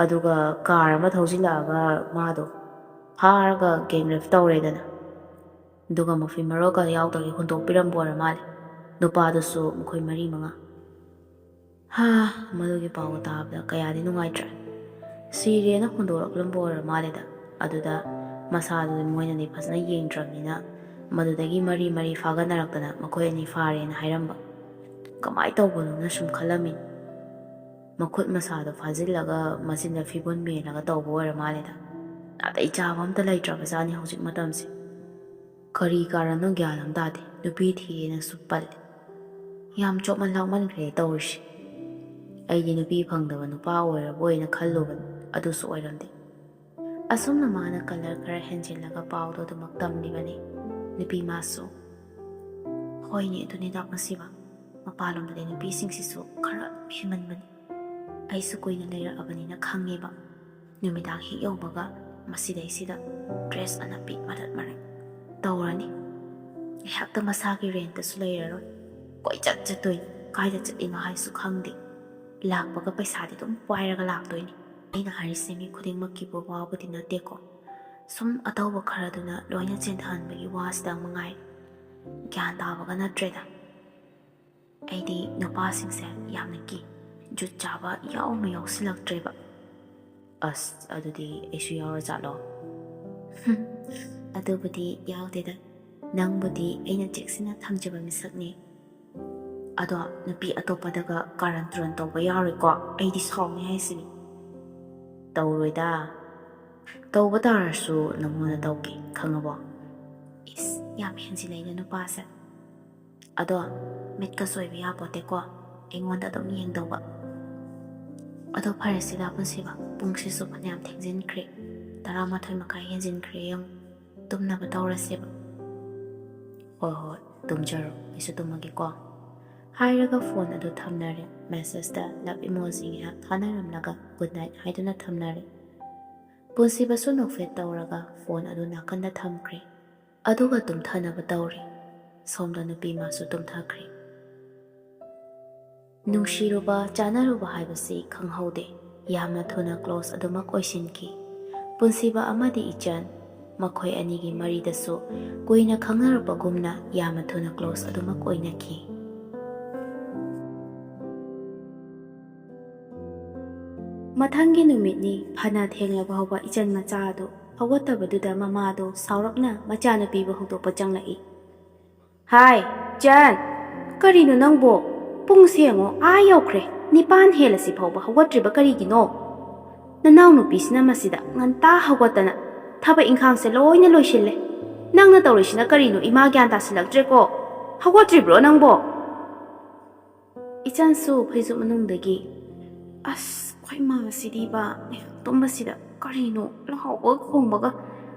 ꯑꯗꯨꯒ car ꯑꯃ ꯊꯧꯖꯤꯜꯂꯛꯑꯒ ꯃꯥꯗꯣ ꯐꯥꯔꯒ gang rape ꯇꯧꯔꯦꯗꯅ꯫ ꯑꯗꯨꯒ ꯃꯐꯤ ꯃꯔꯣꯜꯒ ꯌꯥꯎꯗꯕꯤ ꯍꯨꯟꯗꯣꯛꯄꯤꯔꯝꯕ ꯑꯣꯏꯔ ꯃꯥꯜꯂꯦ, ꯅꯨꯄꯥꯗꯨꯁꯨ ꯃꯈꯣꯏ ꯃꯔꯤ ꯃꯉꯥ"꯫ ꯍꯥ, ꯃꯗꯨꯒꯤ ꯄꯥꯎ ꯇꯥꯕꯗ ꯀꯌꯥꯗꯤ ꯅꯨꯡꯉꯥꯏꯇ꯭ꯔꯦ꯫ ꯁꯤꯔꯦꯅ ꯍꯨꯟꯗꯣꯔꯛꯂꯝꯕ ꯑꯣꯏꯔ ꯃꯥꯜꯂꯦꯗ꯫ ꯑꯗꯨꯗ ꯃꯁꯥꯗꯨꯗꯤ ꯃꯣꯏꯅꯗꯤ ꯐꯖꯅ ꯌꯦꯡꯗ꯭ꯔꯕꯅꯤꯅ ꯃꯗꯨꯗꯒꯤ ꯃꯔꯤ ꯃꯔꯤ ꯐꯥꯒꯠꯅꯔꯛꯇꯅ ꯃꯈꯣꯏ ꯑꯅꯤ ꯐꯥꯔꯦꯅ ꯍꯥꯏꯔꯝꯕ꯫ ꯀꯃꯥꯏ ꯇꯧꯕꯅꯣꯅ ꯁꯨꯝ ꯈꯜꯂꯝꯃꯤꯅꯤ꯫ ꯃꯈꯨꯠ ꯃꯁꯥꯗꯣ ꯐꯥꯖꯤꯜꯂꯒ ꯃꯆꯤꯟꯗ ꯐꯤꯕꯨꯟ ꯃꯦꯜꯂꯒ ꯇꯧꯕ ꯑꯣꯏꯔ ꯃꯥꯜꯂꯦꯗ꯫ ꯅꯥꯇꯩ ꯆꯥꯕ ꯑꯝꯇ ꯂꯩꯇ꯭ꯔꯕꯖꯥꯠꯅꯤ ꯍꯧꯖꯤꯛ ꯃꯇꯝꯁꯦ꯫ ꯀꯔꯤ ꯀꯥꯔꯟꯅꯣ ꯒ꯭ꯌꯥꯟ ꯑꯃ ꯇꯥꯗꯦ, ꯅꯨꯄꯤ ꯊꯤꯌꯦꯅꯁꯨ ꯄꯜꯂꯤ꯫ ꯌꯥꯝ ꯆꯣꯞꯃꯟ ꯂꯥꯛꯃꯟꯈ꯭ꯔꯦ ꯇꯧꯔꯤꯁꯦ꯫ ꯑꯩꯗꯤ ꯅꯨꯄꯤ ꯐꯪꯗꯕ ꯅꯨꯄꯥ ꯑꯣꯏꯔꯕꯣꯏꯅ ꯈꯜꯂꯨꯕꯅꯤ, ꯑꯗꯨꯁꯨ ꯑꯣꯏꯔꯝꯗꯦ꯫ ꯑꯁꯨꯝꯅ ꯃꯥꯅ ꯀꯂꯔ ꯈꯔ ꯍꯦꯟꯖꯤꯜꯂꯒ ꯄꯥꯎꯗꯣ ꯑꯗꯨꯃꯛ ꯇꯝꯂꯤꯕꯅꯤ꯫ ꯅꯨꯄꯤ ꯃꯥꯁꯨ, ꯍꯣꯏꯅꯦ, ꯑꯗꯨꯅꯤꯗ ꯃꯁꯤꯕ, ꯃꯄꯥꯟꯂꯣꯝꯗꯗꯤ ꯅꯨꯄꯤꯁꯤꯡꯁꯤꯁꯨ ꯈꯔ ꯍꯦꯟꯃꯟꯕꯅꯤ꯫ ꯑꯩꯁꯨ ꯀꯨꯏꯅ ꯂꯩꯔꯛꯑꯕꯅꯤꯅ ꯈꯪꯉꯦꯕ꯫ ꯅꯨꯃꯤꯗꯥꯡ ꯍꯦꯛ ꯌꯧꯕꯒ ꯃꯁꯤꯗꯩꯁꯤꯗ ꯗ꯭ꯔꯦꯁ ꯑꯅꯞꯄꯤ ꯃꯔꯠ ꯃꯔꯠ ꯇꯧꯔꯅꯤ꯫ ꯉꯥꯏꯍꯥꯛꯇ ꯃꯁꯥꯒꯤ ꯔꯦꯟꯇꯁꯨ ꯂꯩꯔꯔꯣꯏ꯫ ꯀꯣꯏꯆꯠ ꯆꯠꯇꯣꯏꯅꯤ, ꯀꯥꯏꯗ ꯆꯠꯂꯤꯅꯣ ꯍꯥꯏꯁꯨ ꯈꯪꯗꯦ꯫ ꯂꯥꯛꯄꯒ ꯄꯩꯁꯥꯗꯤ ꯑꯗꯨꯝ ꯄꯥꯏꯔꯒ ꯂꯥꯛꯇꯣꯏꯅꯤ꯫ ꯑꯩꯅ ꯍꯥꯏꯔꯤꯁꯦ ꯃꯤ ꯈꯨꯗꯤꯡꯃꯛꯀꯤꯕꯨ ꯋꯥꯕꯨꯗꯤ ꯅꯠꯇꯦꯀꯣ, ꯁꯨꯝ ꯑꯇꯧꯕ ꯈꯔꯗꯨꯅ ꯂꯣꯏꯅ ꯆꯦꯟꯊꯍꯟꯕꯒꯤ ꯋꯥꯁꯤꯗꯪ ꯃꯉꯥꯏꯔꯦ꯫ ꯒ꯭ꯌꯥꯟ ꯇꯥꯕꯒ ꯅꯠꯇ꯭ꯔꯦꯗ꯫ ꯑꯩꯗꯤ ꯅꯨꯄꯥꯁꯤꯡꯁꯦ ꯌꯥꯝꯅ ꯀꯤ, ꯖꯨꯠ ꯆꯥꯕ ꯌꯥꯎꯃ ꯌꯥꯎꯁꯤꯜꯂꯛꯇ꯭ꯔꯦꯕ꯫ ꯑꯁ, ꯑꯗꯨꯗꯤ ꯑꯩꯁꯨ ꯌꯥꯎꯔꯖꯥꯠꯂꯣ? ꯍꯨꯝ, ꯑꯗꯨꯕꯨꯗꯤ ꯌꯥꯎꯗꯦꯗ꯫ ꯅꯪꯕꯨꯗꯤ ꯑꯩꯅ ꯆꯦꯛꯁꯤꯟꯅ ꯊꯝꯖꯕ ꯃꯤꯁꯛꯅꯤ꯫ ꯑꯗꯣ ꯅꯨꯄꯤ ꯑꯇꯣꯞꯄꯗꯒ ꯀꯥꯔꯟ ꯇꯨꯔꯟ ꯇꯧꯕ ꯌꯥꯎꯔꯣꯏꯀꯣ? ꯑꯩꯗꯤ ꯁꯥꯎꯅꯤ ꯍꯥꯏꯁꯤꯅꯤ꯫ ꯇꯧꯔꯣꯏꯗ꯫ ꯇꯧꯕ ꯇꯥꯔꯁꯨ ꯅꯪꯉꯣꯟꯗ ꯇꯧꯒꯦ, ꯈꯪꯉꯕꯣ? ꯏꯁ, ꯌꯥꯝ ꯍꯦꯟꯖꯤꯜꯂꯛꯏꯅ ꯅꯨꯄꯥꯁꯦ꯫ ꯑꯗꯣ ꯃꯤꯠꯀ ꯁꯣꯏꯕ ꯌꯥꯄꯣꯠꯇꯦꯀꯣ, ꯑꯩꯉꯣꯟꯗ ꯑꯗꯨꯝ ꯌꯦꯡꯗꯧꯕ꯫ ꯑꯗꯣ ꯐꯔꯦꯁꯦ ꯄꯨꯟꯁꯤꯕ, ꯄꯨꯡꯁꯤꯁꯨ ꯐꯅꯌꯥꯝ ꯊꯦꯡꯖꯤꯟꯈ꯭ꯔꯦ, ꯇꯔꯥꯃꯥꯊꯣꯏ ꯃꯈꯥꯏ ꯍꯦꯟꯖꯤꯟꯈ꯭ꯔꯦ ꯌꯦꯡꯉꯨ, ꯇꯨꯝꯅꯕ ꯇꯧꯔꯁꯦꯕ꯫ ꯍꯣꯏ ꯍꯣꯏ, ꯇꯨꯝꯖꯔꯣ, ꯑꯩꯁꯨ ꯇꯨꯝꯃꯒꯦꯀꯣ꯫ ꯍꯥꯏꯔꯒ ꯐꯣꯟ ꯑꯗꯨ ꯊꯝꯅꯔꯦ꯫ ꯃꯦꯁꯦꯖꯇ ꯂꯞ ꯏꯃꯣꯖꯤ ꯉꯥꯏꯍꯥꯛ ꯊꯥꯅꯔꯝꯂꯒ ꯒꯨꯗ ꯅꯥꯏꯠ ꯍꯥꯏꯗꯨꯅ ꯊꯝꯅꯔꯦ꯫ ꯄꯨꯟꯁꯤꯕꯁꯨ ꯅꯣꯛꯐꯦꯠ ꯇꯧꯔꯒ ꯐꯣꯟ ꯑꯗꯨ ꯅꯥꯀꯟꯗ ꯊꯝꯈ꯭ꯔꯦ꯫ ꯑꯗꯨꯒ ꯇꯨꯝꯊꯅꯕ ꯇꯧꯔꯦ꯫ ꯁꯣꯝꯗ ꯅꯨꯄꯤ ꯃꯥꯁꯨ ꯇꯨꯝꯊꯈ꯭ꯔꯦ꯫ ꯅꯨꯡꯁꯤꯔꯨꯕ, ꯆꯥꯟꯅꯔꯨꯕ ꯍꯥꯏꯕꯁꯤ ꯈꯪꯍꯧꯗꯦ꯫ ꯌꯥꯝꯅ ꯊꯨꯅ ꯀ꯭ꯂꯣꯁ ꯑꯗꯨꯃꯛ ꯑꯣꯏꯁꯤꯟꯈꯤ꯫ ꯄꯨꯟꯁꯤꯕ ꯑꯃꯗꯤ ꯏꯆꯟ, ꯃꯈꯣꯏ ꯑꯅꯤꯒꯤ ꯃꯔꯤꯗꯁꯨ ꯀꯨꯏꯅ ꯈꯪꯅꯔꯛꯄꯒꯨꯝꯅ ꯌꯥꯝꯅ ꯊꯨꯅ ꯀ꯭ꯂꯣꯁ ꯑꯗꯨꯃꯛ ꯑꯣꯏꯅꯈꯤ꯫ ꯃꯊꯪꯒꯤ ꯅꯨꯃꯤꯠꯅꯤ꯫ ꯐꯅ ꯊꯦꯡꯂꯕ ꯐꯥꯎꯕ ꯏꯆꯟ ꯃꯆꯥ ꯑꯗꯨ ꯍꯧꯒꯠꯇꯕꯗꯨꯗ ꯃꯃꯥꯗꯨ ꯁꯥꯎꯔꯞꯅ ꯃꯆꯥꯅꯨꯄꯤꯕꯨ ꯍꯧꯗꯣꯛꯄ ꯆꯪꯂꯛꯏ꯫ "ꯍꯥꯏ, ꯆꯟ! ꯀꯔꯤꯅꯣ ꯅꯪꯕꯣ? ꯄꯨꯡꯁꯦ ꯌꯦꯡꯉꯣ, ꯑꯥ ꯌꯧꯈ꯭ꯔꯦ꯫ ꯅꯤꯄꯥꯟ ꯍꯦꯜꯂꯁꯤ ꯐꯥꯎꯕ ꯍꯧꯒꯠꯇ꯭ꯔꯤꯕ ꯀꯔꯤꯒꯤꯅꯣ?" "ꯅꯅꯥꯎꯅꯨꯄꯤꯁꯤꯅ ꯃꯁꯤꯗ ꯉꯟꯇꯥ ꯍꯧꯒꯠꯇꯅ ꯊꯕꯛ ꯏꯪꯈꯥꯡꯁꯦ ꯂꯣꯏꯅ ꯂꯣꯏꯁꯤꯜꯂꯦ꯫ ꯅꯪꯅ ꯇꯧꯔꯤꯁꯤꯅ ꯀꯔꯤꯅꯣ? ꯏꯃꯥ ꯒ꯭ꯌꯥꯟ ꯇꯥꯁꯤꯜꯂꯛꯇ꯭ꯔꯦꯀꯣ꯫ ꯍꯧꯒꯠꯇ꯭ꯔꯤꯕ꯭ꯔꯣ ꯅꯪꯕꯣ?" ꯏꯆꯟꯁꯨ ꯐꯩꯖꯨꯞ ꯃꯅꯨꯡꯗꯒꯤ, "ꯑꯁ, ꯑꯩꯈꯣꯏ ꯃꯥꯁꯤꯗꯤꯕ, ꯉꯥꯏꯍꯥꯛ ꯇꯨꯝꯕꯁꯤꯗ ꯀꯔꯤꯅꯣ ꯂꯥꯎꯕꯒ ꯈꯣꯡꯕꯒ,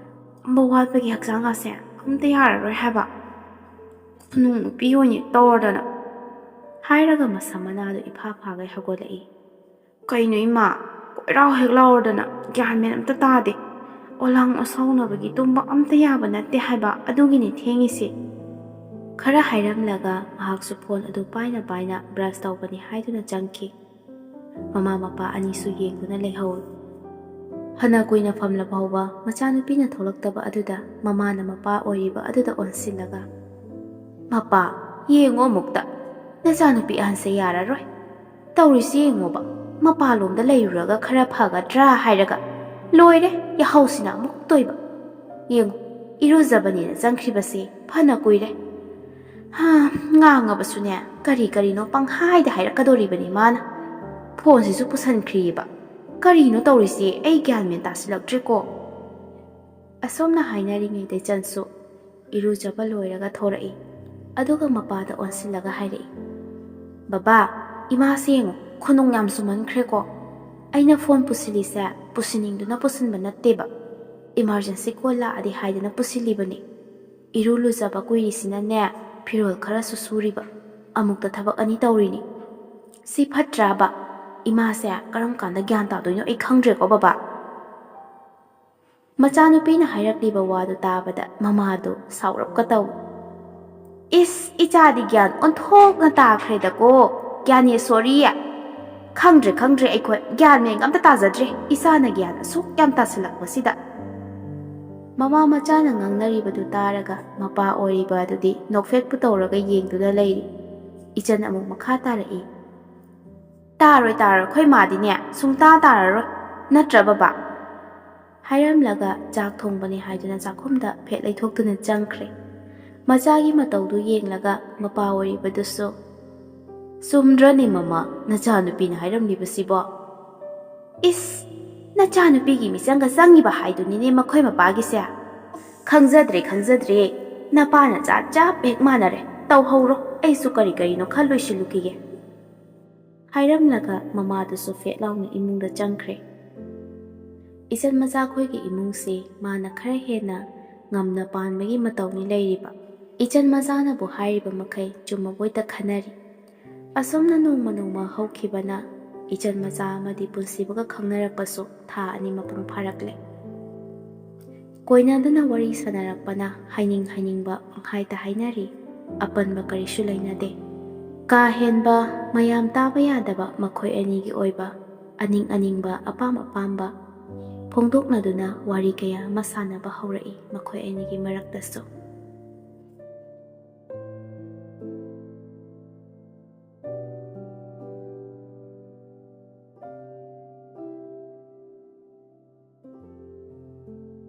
ꯑꯝꯕ ꯋꯥꯠꯄꯒꯤ ꯍꯛꯆꯥꯡꯒꯁꯦ ꯑꯝꯇ ꯌꯥꯔꯔꯣꯏ ꯍꯥꯏꯕ꯫ ꯈꯨꯅꯨꯡ ꯅꯨꯄꯤ ꯑꯣꯏꯅ ꯇꯧꯔꯗꯅ," ꯍꯥꯏꯔꯒ ꯃꯁꯝ ꯃꯅꯥꯗꯣ ꯏꯐꯥ ꯐꯥꯒꯩ ꯍꯧꯒꯠꯂꯛꯏ꯫ "ꯀꯩꯅꯣ ꯏꯃꯥ, ꯀꯣꯏꯔꯥꯎ ꯍꯦꯛ ꯂꯥꯎꯔꯗꯅ? ꯒ꯭ꯌꯥꯟ ꯃꯦꯟ ꯑꯝꯇ ꯇꯥꯗꯦ꯫ ꯑꯣꯂꯥꯡ ꯑꯁꯥꯎꯅꯕꯒꯤ ꯇꯨꯝꯕ ꯑꯝꯇ ꯌꯥꯕ ꯅꯠꯇꯦ ꯍꯥꯏꯕ, ꯑꯗꯨꯒꯤꯅꯤ ꯊꯦꯡꯉꯤꯁꯦ," ꯈꯔ ꯍꯥꯏꯔꯝꯂꯒ ꯃꯍꯥꯛꯁꯨ ꯐꯣꯟ ꯑꯗꯨ ꯄꯥꯏꯅ ꯄꯥꯏꯅ ꯕ꯭ꯔꯁ ꯇꯧꯕꯅꯤ ꯍꯥꯏꯗꯨꯅ ꯆꯪꯈꯤ꯫ ꯃꯃꯥ ꯃꯄꯥ ꯑꯅꯤꯁꯨ ꯌꯦꯡꯗꯨꯅ ꯂꯩꯍꯧꯏ꯫ ꯐꯅ ꯀꯨꯏꯅ ꯐꯝꯂ ꯐꯥꯎꯕ ꯃꯆꯥꯅꯨꯄꯤꯅ ꯊꯣꯛꯂꯛꯇꯕ ꯑꯗꯨꯗ ꯃꯃꯥꯅ ꯃꯄꯥ ꯑꯣꯏꯔꯤꯕ ꯑꯗꯨꯗ ꯑꯣꯟꯁꯤꯜꯂꯒ, "ꯃꯄꯥ, ꯌꯦꯡꯉꯣ ꯑꯃꯨꯛꯇ, ꯅꯆꯥꯅꯨꯄꯤ ꯑꯍꯟꯁꯦ ꯌꯥꯔꯔꯣꯏ꯫ ꯇꯧꯔꯤꯁꯤ ꯌꯦꯡꯉꯣꯕ, ꯃꯄꯥꯟꯂꯣꯝꯗ ꯂꯩꯔꯨꯔꯒ ꯈꯔ ꯐꯒꯗ꯭ꯔꯥ ꯍꯥꯏꯔꯒ, ꯂꯣꯏꯔꯦ, ꯌꯥꯍꯧꯁꯤꯅ ꯑꯃꯨꯛ ꯇꯣꯏꯕ꯫ ꯌꯦꯡꯉꯨ, ꯏꯔꯨꯖꯕꯅꯦꯅ ꯆꯪꯈ꯭ꯔꯤꯕꯁꯦ ꯐꯅ ꯀꯨꯏꯔꯦ꯫ ꯍꯥ, ꯉꯥꯡꯉꯕꯁꯨꯅꯦ, ꯀꯔꯤ ꯀꯔꯤꯅꯣ ꯄꯪꯍꯥꯏꯗ ꯍꯥꯏꯔꯛꯀꯗꯣꯔꯤꯕꯅꯤ ꯃꯥꯅ꯫ ꯐꯣꯟꯁꯤꯁꯨ ꯄꯨꯁꯟꯈ꯭ꯔꯤꯕ꯫ ꯀꯔꯤꯅꯣ ꯇꯧꯔꯤꯁꯦ? ꯑꯩ ꯒ꯭ꯌꯥꯟ ꯃꯦꯟ ꯇꯥꯁꯤꯜꯂꯛꯇ꯭ꯔꯦꯀꯣ꯫" ꯑꯁꯣꯝꯅ ꯍꯥꯏꯅꯔꯤꯉꯩꯗ ꯏꯆꯟꯁꯨ ꯏꯔꯨꯖꯕ ꯂꯣꯏꯔꯒ ꯊꯣꯔꯛꯏ꯫ ꯑꯗꯨꯒ ꯃꯄꯥꯗ ꯑꯣꯟꯁꯤꯜꯂꯒ ꯍꯥꯏꯔꯛꯏ, "ꯕꯕꯥ, ꯏꯃꯥꯁꯦ ꯌꯦꯡꯉꯨ, ꯈꯨꯅꯨꯡ ꯌꯥꯝ ꯆꯨꯃꯟꯈ꯭ꯔꯦꯀꯣ꯫ ꯑꯩꯅ ꯐꯣꯟ ꯄꯨꯁꯤꯜꯂꯤꯁꯦ ꯄꯨꯁꯤꯟꯅꯤꯡꯗꯨꯅ ꯄꯨꯁꯤꯟꯕ ꯅꯠꯇꯦꯕ꯫ ꯏꯃꯥꯔꯖꯦꯟꯁꯤ ꯀꯣꯜ ꯂꯥꯛꯑꯗꯤ ꯍꯥꯏꯗꯅ ꯄꯨꯁꯤꯜꯂꯤꯕꯅꯤ꯫ ꯏꯔꯨ ꯂꯨꯖꯕ ꯀꯨꯏꯔꯤꯁꯤꯅꯅꯦ, ꯐꯤꯔꯣꯜ ꯈꯔꯁꯨ ꯁꯨꯔꯤꯕ꯫ ꯑꯃꯨꯛꯇ ꯊꯕꯛ ꯑꯅꯤ ꯇꯧꯔꯤꯅꯤ꯫ ꯁꯤ ꯐꯠꯇ꯭ꯔꯥꯕ? ꯏꯃꯥꯁꯦ ꯀꯔꯝ ꯀꯥꯟꯗ ꯒ꯭ꯌꯥꯟ ꯇꯥꯗꯣꯏꯅꯣ ꯑꯩ ꯈꯪꯗ꯭ꯔꯦꯀꯣ ꯕꯕꯥ꯫" ꯃꯆꯥꯅꯨꯄꯤꯅ ꯍꯥꯏꯔꯛꯂꯤꯕ ꯋꯥꯗꯨ ꯇꯥꯕꯗ ꯃꯃꯥꯗꯨ ꯁꯥꯎꯔꯞꯀ ꯇꯧꯏ꯫ "ꯏꯁ, ꯏꯆꯥꯗꯤ ꯒ꯭ꯌꯥꯟ ꯑꯣꯟꯊꯣꯛꯅ ꯇꯥꯈ꯭ꯔꯦꯗꯀꯣ, ꯒ꯭ꯌꯥꯅꯦꯁꯣꯔꯤ꯫ ꯈꯪꯗ꯭ꯔꯦ, ꯈꯪꯗ꯭ꯔꯦ, ꯑꯩꯈꯣꯏ ꯒ꯭ꯌꯥꯟ ꯃꯦꯟꯒ ꯑꯝꯇ ꯇꯥꯖꯗ꯭ꯔꯦ, ꯏꯆꯥꯅ ꯒ꯭ꯌꯥꯟ ꯑꯁꯨꯛ ꯌꯥꯝ ꯇꯥꯁꯤꯜꯂꯛꯄꯁꯤꯗ꯫" ꯃꯃꯥ ꯃꯆꯥꯅ ꯉꯥꯡꯅꯔꯤꯕꯗꯨ ꯇꯥꯔꯒ ꯃꯄꯥ ꯑꯣꯏꯔꯤꯕ ꯑꯗꯨꯗꯤ ꯅꯣꯛꯐꯦꯠꯄꯨ ꯇꯧꯔꯒ ꯌꯦꯡꯗꯨꯅ ꯂꯩꯔꯤ꯫ ꯏꯆꯟ ꯑꯃꯨꯛ ꯃꯈꯥ ꯇꯥꯔꯛꯏ, "ꯇꯥꯔꯣꯏ, ꯇꯥꯔꯣꯏ, ꯑꯩꯈꯣꯏ ꯃꯥꯗꯤꯅꯦ ꯁꯨꯡꯇꯥ ꯇꯥꯔꯔꯣꯏ, ꯅꯠꯇ꯭ꯔꯥ ꯕꯕꯥ?" ꯍꯥꯏꯔꯝꯂꯒ ꯆꯥꯛ ꯊꯣꯡꯕꯅꯤ ꯍꯥꯏꯗꯨꯅ ꯆꯥꯛꯈꯨꯝꯗ ꯐꯦꯠ ꯂꯩꯊꯣꯛꯇꯨꯅ ꯆꯪꯈ꯭ꯔꯦ꯫ ꯃꯆꯥꯒꯤ ꯃꯇꯧꯗꯨ ꯌꯦꯡꯂꯒ ꯃꯄꯥ ꯑꯣꯏꯔꯤꯕꯗꯨꯁꯨ, "ꯆꯨꯝꯗ꯭ꯔꯅꯦ ꯃꯃꯥ, ꯅꯆꯥꯅꯨꯄꯤꯅ ꯍꯥꯏꯔꯝꯂꯤꯕꯁꯤꯕꯣ? ꯏꯁ, "ꯅꯆꯥꯅꯨꯄꯤꯒꯤ ꯃꯤꯆꯪꯒ ꯆꯪꯉꯤꯕ ꯍꯥꯏꯗꯨꯅꯤꯅꯦ ꯃꯈꯣꯏ ꯃꯄꯥꯒꯤꯁꯦ꯫ ꯈꯪꯖꯗ꯭ꯔꯦ, ꯈꯪꯖꯗ꯭ꯔꯦ꯫ ꯅꯄꯥꯅ ꯆꯥ ꯆꯞ ꯍꯦꯛ ꯃꯥꯟꯅꯔꯦ꯫ ꯇꯧꯍꯧꯔꯣ, ꯑꯩꯁꯨ ꯀꯔꯤ ꯀꯔꯤꯅꯣ ꯈꯔ ꯂꯣꯏꯁꯤꯜꯂꯨꯈꯤꯒꯦ" ꯍꯥꯏꯔꯝꯂꯒ ꯃꯃꯥꯗꯨꯁꯨ ꯐꯦꯠ ꯂꯥꯎꯅ ꯏꯃꯨꯡꯗ ꯆꯪꯈ꯭ꯔꯦ꯫ ꯏꯆꯟ ꯃꯆꯥꯈꯣꯏꯒꯤ ꯏꯃꯨꯡꯁꯦ ꯃꯥꯅ ꯈꯔ ꯍꯦꯟꯅ ꯉꯝꯅ ꯄꯥꯟꯕꯒꯤ ꯃꯇꯧꯅꯤ ꯂꯩꯔꯤꯕ꯫ ꯏꯆꯟ ꯃꯆꯥꯅꯕꯨ ꯍꯥꯏꯔꯤꯕ ꯃꯈꯩ ꯆꯨꯝꯃꯕꯣꯏꯇ ꯈꯟꯅꯔꯤ꯫ ꯑꯁꯨꯝꯅ ꯅꯣꯡꯃ ꯅꯣꯡꯃ ꯍꯧꯈꯤꯕꯅ ꯏꯆꯟ ꯃꯆꯥ ꯑꯃꯗꯤ ꯄꯨꯟꯁꯤꯕꯒ ꯈꯪꯅꯔꯛꯄꯁꯨ ꯊꯥ ꯑꯅꯤ ꯃꯄꯨꯡ ꯐꯥꯔꯛꯂꯦ꯫ ꯀꯣꯏꯅꯗꯅ ꯋꯥꯔꯤ ꯁꯥꯟꯅꯔꯛꯄꯅ ꯍꯥꯏꯅꯤꯡ ꯍꯥꯏꯅꯤꯡꯕ ꯄꯪꯍꯥꯏꯗ ꯍꯥꯏꯅꯔꯤ꯫ ꯑꯄꯟꯕ ꯀꯔꯤꯁꯨ ꯂꯩꯅꯗꯦ꯫ ꯀꯥ ꯍꯦꯟꯕ, ꯃꯌꯥꯝ ꯇꯥꯕ ꯌꯥꯗꯕ ꯃꯈꯣꯏ ꯑꯅꯤꯒꯤ ꯑꯣꯏꯕ ꯑꯅꯤꯡ ꯑꯅꯤꯡꯕ, ꯑꯄꯥꯝ ꯑꯄꯥꯝꯕ ꯐꯣꯡꯗꯣꯛꯅꯗꯨꯅ ꯋꯥꯔꯤ ꯀꯌꯥ ꯑꯃ ꯁꯥꯟꯅꯕ ꯍꯧꯔꯛꯏ ꯃꯈꯣꯏ ꯑꯅꯤꯒꯤ ꯃꯔꯛꯇꯁꯨ꯫